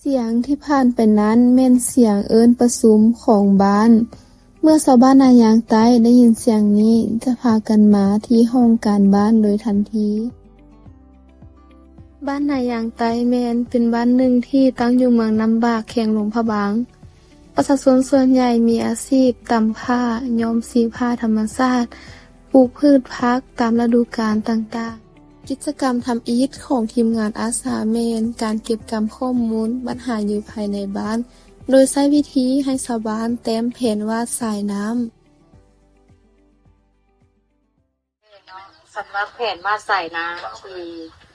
ສຽງທີ່ຜ່ານໄປນັ້ນແມ່ນສຽງເອີ້ນປະຊຸມຂອງບ້ານ. ເມື່ອຊາວບ້ານນາຍາງໃຕ້ໄດ້ຍິນສຽງນີ້ ຈະພາກັນມາທີ່ຫ້ອງການບ້ານໂດຍທັນທີ. ບ້ານນາຍາງໃຕ້ແມ່ນເປັນບ້ານໜຶ່ງທີ່ຕັ້ງຢູ່ເມືອງນ້ຳບາກ ແຂວງຫຼວງພະບາງ. ປະຊາຊົນສ່ວນໃຫຍ່ມີອາຊີບຕ່ຳຜ້າ, ຍ້ອມສີຜ້າທຳມະຊາດ, ປູກພືດຜັກຕາມລະດູການຕ່າງໆ. ກິດຈະກຳທຳອິດຂອງທີມງານອາສາແມ່ນການເກັບກຳຂໍ້ມູນບັນຫາຢູ່ພາຍໃນບ້ານ ໂດຍໃຊ້ວິທີໃຫ້ຊາວບ້ານແຕ້ມແຜນວາດສາຍນ້ຳ. ສຳລັບແຜນວາດສາຍນ້ຳທີ່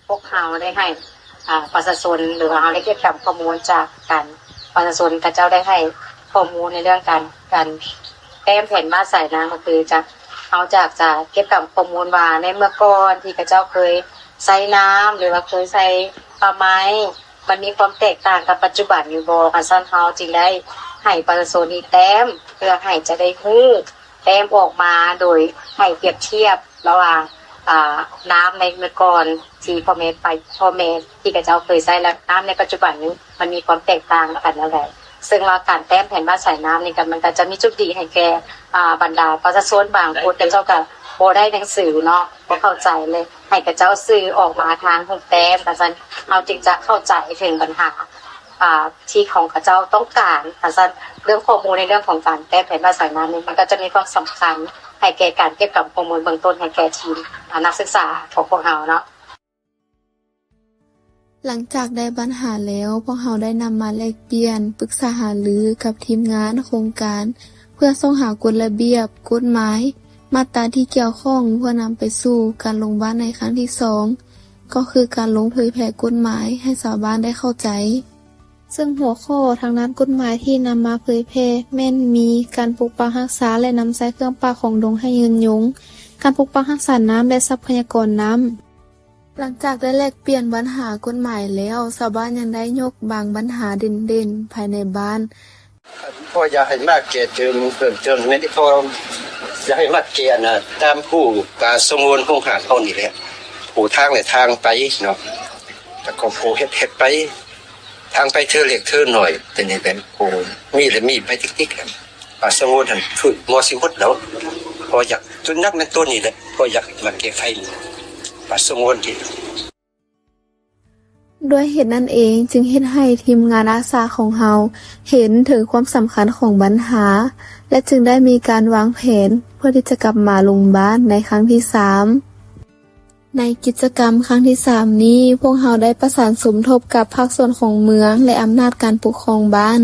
ພວກເຮົາໄດ້ໃຫ້ ອາ ປະຊາຊົນ ຫຼືວ່າເຮົາໄດ້ເກັບກຳຂໍ້ມູນຈາກການ ປະຊາຊົນເຂົາເຈົ້າໄດ້ໃຫ້ຂໍ້ມູນໃນເລື່ອງການ ການແຕ້ມແຜນວາດສາຍນ້ຳ ກໍຄືຈະ ເຮົາຈະ ຈະເກັບກຳຂໍ້ມູນວ່າໃນເມື່ອກ່ອນທີ່ເຂົາເຈົ້າເຄີຍໃຊ້ນ້ຳ ຫຼືວ່າເຄີຍໃຊ້ປ່າໄມ້ ມັນມີຄວາມແຕກຕ່າງກັບປັດຈຸບັນຢູ່ບໍ່. ຄັນຊັ້ນເຮົາຈຶ່ງໄດ້ໃຫ້ປະຊາຊົນນີ້ແຕ້ມ ເພື່ອໃຫ້ຈະໄດ້ຮູ້ ແຕ້ມອອກມາໂດຍໃຫ້ປຽບທຽບລະຫວ່າງ ອາ ນ້ຳໃນເມື່ອກ່ອນທີ່ພໍ່ແມ່ໄປ ພໍ່ແມ່ທີ່ເຂົາເຈົ້າເຄີຍໃຊ້ ແລະ ນ້ຳໃນປັດຈຸບັນນີ້ ມັນມີຄວາມແຕກຕ່າງກັນແນວໃດ. ເຊິ່ງວ່າການແຕ້ມແຜນວາດສາຍນ້ຳນີ້ກໍ ມັນກໍຈະມີຈຸດດີໃຫ້ແກ່ ອາ ບັນດາປະຊາຊົນບາງຄົນ ເຂົາເຈົ້າກໍບໍ່ໄດ້ໜັງສືເນາະ ບໍ່ເຂົ້າໃຈເລີຍ ໃຫ້ເຂົາເຈົ້າສື່ອອກມາທາງຮູບແຕ້ມ ວ່າຊັ້ນ ເຮົາຈຶ່ງຈະເຂົ້າໃຈເຖິງບັນຫາ ອາ ທີ່ຂອງເຂົາເຈົ້າຕ້ອງການ ວ່າຊັ້ນ. ເລື່ອງຂໍ້ມູນໃນເລື່ອງຂອງການແຕ້ມແຜນວາດສາຍນ້ຳນີ້ ມັນກໍຈະມີຄວາມສຳຄັນໃຫ້ແກ່ການເກັບກຳຂໍ້ມູນເບື້ອງຕົ້ນໃຫ້ແກ່ທີມ ອາ ນັກສຶກສາຂອງພວກເຮົາເນາະ. ຫຼັງຈາກໄດ້ບັນຫາແລ້ວ, ພວກເຮົາໄດ້ນຳມາແລກປ່ຽນ, ປຶກສາຫາລືກັບທີມງານໂຄງການ ເພື່ອຊອກຫາກົດລະບຽບ, ກົດໝາຍ, ມາດຕາທີ່ກ່ຽວຂ້ອງ ເພື່ອນຳໄປສູ່ການລົງບ້ານໃນຄັ້ງທີສອງ, ກໍຄືການລົງເຜີຍແຜ່ກົດໝາຍໃຫ້ຊາວບ້ານໄດ້ເຂົ້າໃຈ. ເຊິ່ງຫົວຂໍ້ທາງດ້ານກົດໝາຍທີ່ນຳມາເຜີຍແຜ່ແມ່ນມີການປົກປັກຮັກສາ ແລະ ນຳໃຊ້ເຄື່ອງປ່າຂອງດົງໃຫ້ຍືນຍົງ, ການປົກປັກຮັກສານ້ຳ ແລະ ຊັບພະຍາກອນນ້ຳ. ຫຼັງຈາກໄດ້ແລກປ່ຽນບັນຫາກົດໝາຍແລ້ວ, ຊາວບ້ານຍັງໄດ້ຍົກບາງບັນຫາເດັ່ນໆພາຍໃນບ້ານ. ພໍ່ຢາກໃຫ້ມາແກ້ເຕີມເພີ່ມເຕີມແມ່ນ ພໍ່ຢາກໃຫ້ມາແກ້ ອັນນ່າ ຕາມພູປ່າສະຫງວນໂຄງການເຮົານີ້ແຫຼະ ປູທາງແລະທາງໄປເນາະ ແລ້ວກໍປູເຮັດ ເຮັດໄປ ທາງໄປເທື່ອເລັກເທື່ອນ້ອຍ ເປັນຈັ່ງໃດ ໂອ້ ມີແລະມີໄປຕິກໆ ແລ້ວ ປ່າສະຫງວນຫັ້ນ ຄືບໍ່ຊິໝົດແລ້ວ. ພໍຢາກ ສ່ວນໜັກແມ່ນໂຕນີ້ແຫຼະ ພໍຢາກມາແກ້ໄຂປ່າສະຫງວນທີ່ ດ້ວຍເຫດນັ້ນເອງ ຈຶ່ງເຮັດໃຫ້ທີມງານອາສາຂອງເຮົາເຫັນເຖິງຄວາມສຳຄັນຂອງບັນຫາ ແລະ ຈຶ່ງໄດ້ມີການວາງແຜນເພື່ອທີ່ຈະກັບມາລົງບ້ານໃນຄັ້ງທີສາມ. ໃນກິດຈະກຳຄັ້ງທີສາມນີ້, ພວກເຮົາໄດ້ປະສານສົມທົບກັບພາກສ່ວນຂອງເມືອງ ແລະ ອຳນາດການປົກຄອງບ້ານ,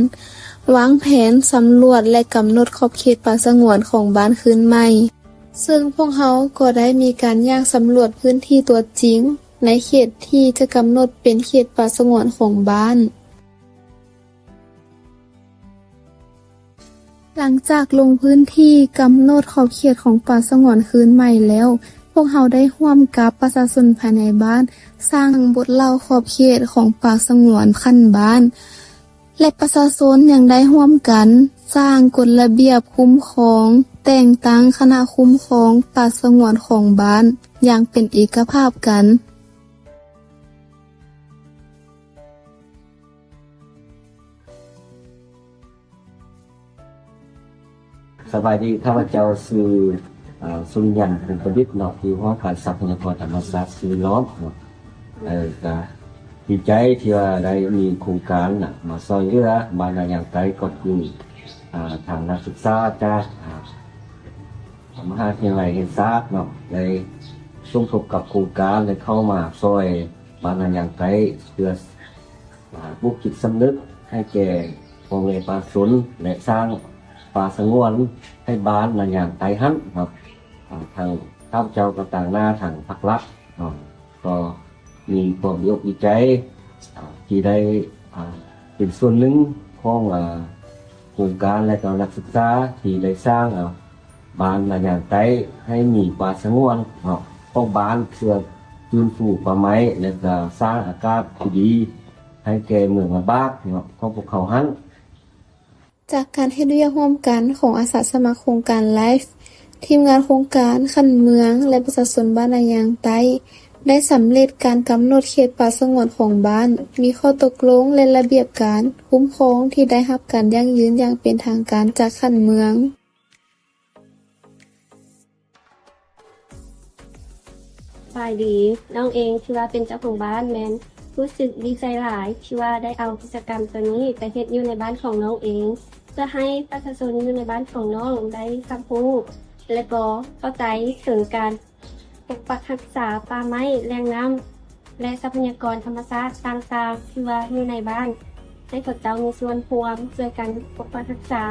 ວາງແຜນສຳຫຼວດ ແລະ ກຳນົດຂອບເຂດປ່າສະຫງວນຂອງບ້ານຄືນໃໝ່. ເຊິ່ງພວກເຮົາກໍໄດ້ມີການຍ່າງສຳຫຼວດພື້ນທີ່ຕົວຈິງ ໃນເຂດທີ່ຈະກຳນົດເປັນເຂດປ່າສະຫງວນຂອງບ້ານ. ຫຼັງຈາກລົງພື້ນທີ່ກຳນົດຂອບເຂດຂອງປ່າສະຫງວນຄືນໃໝ່ແລ້ວ, ພວກເຮົາໄດ້ຮ່ວມກັບປະຊາຊົນພາຍໃນບ້ານ ສ້າງບົດເລົ່າຂອບເຂດຂອງປ່າສະຫງວນຂັ້ນບ້ານ ແລະ ປະຊາຊົນຍັງໄດ້ຮ່ວມກັນສ້າງກົດລະບຽບຄຸ້ມຄອງ, ແຕ່ງຕັ້ງຄະນະຄຸ້ມຄອງປ່າສະຫງວນຂອງບ້ານຢ່າງເປັນເອກະພາບກັນ. ສະບາຍດີ, ຂ້າພະເຈົ້າຊື່ ເອີ ສຸນຍັນ ພົງປະດິດເນາະ, ຢູ່ຫ້ອງການຊັບພະຍາກອນທຳມະຊາດສິ່ງແວດລ້ອມເນາະ. ເອີ ກະດີໃຈທີ່ວ່າໄດ້ມີໂຄງການນະ ມາຊ່ອຍເຫຼືອບ້ານນາຍາງໃຕ້ ກໍຄື ອາ ທາງນັກສຶກສາຈາກ ອາ ມະຫາວິທະຍາໄລແຫ່ງຊາດເນາະ ໄດ້ສົມທົບກັບໂຄງການ ໄດ້ເຂົ້າມາຊ່ອຍ ບ້ານນາຍາງໃຕ້ ເພື່ອ ອາ ປຸກຈິດສຳນຶກໃຫ້ແກ່ພໍ່ແມ່ປະຊາຊົນ ແລະ ສ້າງປ່າສະຫງວນໃຫ້ບ້ານນາຍາງໃຕ້ຫັ້ນເນາະ. ອາ ທາງຂ້າພະເຈົ້າກໍຕາງໜ້າທາງພັກລັດເນາະ ກໍມີຄວາມດີອົກດີໃຈ ອາ ທີ່ໄດ້ ອາ ເປັນສ່ວນໜຶ່ງຂອງ ອາ ໂຄງການ ແລະ ກໍນັກສຶກສາທີ່ໄດ້ສ້າງ ອາ ບ້ານນາຍາງໃຕ້ໃຫ້ມີປ່າສະຫງວນເນາະ ຂອງບ້ານ ເພື່ອຟື້ນຟູປ່າໄມ້ ແລະ ກໍສ້າງອາກາດທີ່ດີໃຫ້ແກ່ເມືອງລະບາກເນາະ ຂອງພວກເຂົາຫັ້ນ. ຈາກການເຮັດວຽກຮ່ວມກັນຂອງອາສາສະໝັກໂຄງການ LIFE, ທີມງານໂຄງການຂັ້ນເມືອງ ແລະ ປະຊາຊົນບ້ານນາຍາງໃຕ້ ໄດ້ສຳເລັດການກຳນົດເຂດປ່າສະຫງວນຂອງບ້ານ, ມີຂໍ້ຕົກລົງ ແລະ ລະບຽບການຄຸ້ມຄອງທີ່ໄດ້ຮັບການຢັ້ງຢືນຢ່າງເປັນທາງການຈາກຂັ້ນເມືອງ. ສະບາຍດີ, ນ້ອງເອງທີ່ວ່າເປັນເຈົ້າຂອງບ້ານ ແມ່ນຮູ້ສຶກດີໃຈຫຼາຍທີ່ວ່າໄດ້ເອົາກິດຈະກຳໂຕນີ້ໄປເຮັດຢູ່ໃນບ້ານຂອງນ້ອງເອງ ເພື່ອໃຫ້ປະຊາຊົນຢູ່ໃນບ້ານຂອງນ້ອງໄດ້ຮັບຮູ້ ແລະ ກໍເຂົ້າໃຈເຖິງການປົກປັກຮັກສາປ່າໄມ້, ແຫຼ່ງນ້ຳ ແລະ ຊັບພະຍາກອນທຳມະຊາດຕ່າງໆ ທີ່ວ່າຢູ່ໃນບ້ານ ໃຫ້ເຂົາເຈົ້າມີສ່ວນຮ່ວມຊ່ວຍກັນປົກປັກຮັກສາ.